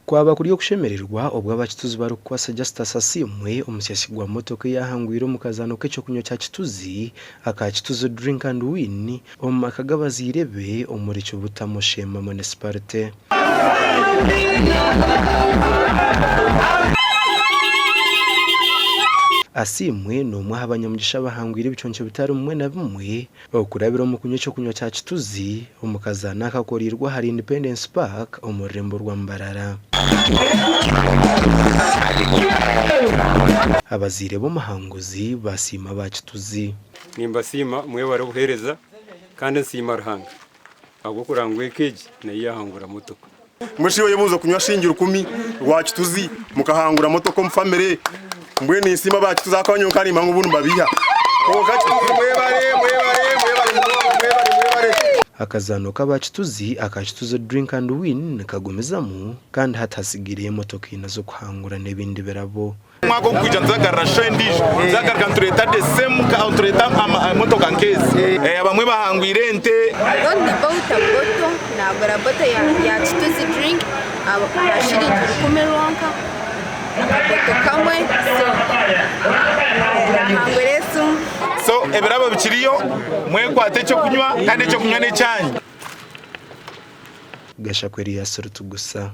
Kwaba kuri okushemererwa obwo abakituzi barikukwasa Justus Asiimwe omusyasi gwa motoka eyahangwire omu kazaano k'ekyokunywa kya Kituzi aka Kituzi Drink and Win omu maka g'abazaire be omuri Kibutamo Sheema Munisiparite. Asiimwe n'omwe aha banyamugisha abahangwire ebiconco bitari bimwe na bimwe Okurabira omu kunywa eky'okunywa kya kituzi omu kazaano akakoreirwe ahari Independence Park omu rurembo rwa Mbarara. Abazaire b'omuhanguzi basiima aba kituzi. Nimbasiima mwebare obuheereza kandi nsiima Ruhanga ahabw'okureba ngu eka egi nayo yaahangura motoka. Mbwenu shi oyebuuza okunywa shilingi rukumi rwa kituzi mukahangura motoka omu famire? Mbwenu ninsiima aba kituzi ahakuba nyowe nkaba nimmanya ngu obu nibabiiha. Kwonka kituzi mwebare, mwebare, mwebare munonga, mwebare, mwebare. Akazaano k'aba kituzi aka Kituzi Drink and Win nikagumizamu kandi hati hatsigaireyo emotoka ina z'okuhangura n'ebindi birabo. Omwaka ogurikwija nituzagarura show endiijo, tuzagaruka nitureeta the same car, nitureeta emotoka nk'ezi. Abamwe bahangwire ente. Only bought a bottle, nagura bottle ya Kituzi drink aha shiringi rukumi rwonka, akaboto kamwe so nahangura esimu. So ebirabo bikiriyo, mwekwate ekyokunywa kandi ekyokunywa n'ekyanyu. Gashakwe Elias Rutugusa.